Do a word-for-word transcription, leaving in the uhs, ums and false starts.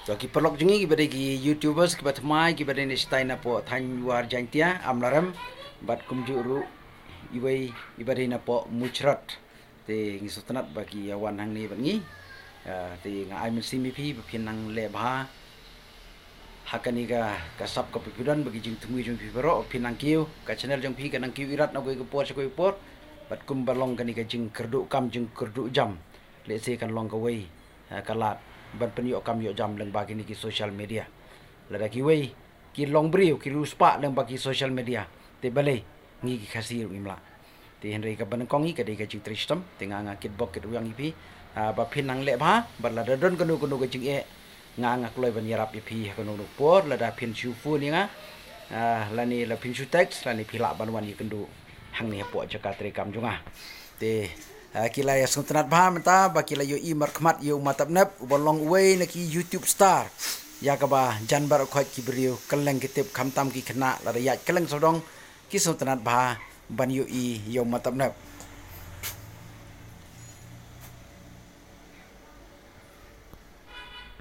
To ki paralok jong ngi kiba dei ki YouTubers kiba thymmai kiba dei na shatai napoh thaiñ War Jaiñtia, Amlarem, bad kumjuh ruh iwei iba dei napoh Muchrot. Te ngi sngewtynnat ba ki ïa wan hangne bad ngi. Ah, te nga ai mynsiem ïa phi ba phin nang leh bha ha kane ka, ka sap kaba phi don, ba ki jingthmu jong phi baroh phin nang kiew, ka channel jong phi kan nang kiew irat na kawei ka por sha kawei ka por. Bad kumba long kane ka jingkyrduh kam jingkyrduh jam, lehse kan long kawei, ah, ka lad ban pynïoh kam ïoh jam lyngba kine ki social media. Lada kiwei ki long briew ki riewspah lyngba ki social media, te balei ngi ki Khasi ruh ngim lah? Te hynrei kaba nyngkong hi ka dei ka jingtrei shitom. Te nga, nga kitbok kitrwiang ïa phi, ah, ba phin nang leh bha, bad lada don kano kano ka jingeh, nga, nga kloi ban ïarap ïa phi ha kano kano ka por, lada phin shu phone ïa nga, ah, lane la phin shu text, lane phi lah ban wan ïakynduh hangne hapoh jaka treikam jong nga. Te, ah, ki la ïa sngewtynnat bha mynta ba ki la ïohi markhmat ïa u Matapnep uba long uwei na ki YouTube star ïa kaba jan baroh khoit ki briew kylleng ki tip, khamtam ki khynnah lada ïaid kylleng sawdong ki sngewtynnat bha ban ïohi ïa u Matapnep.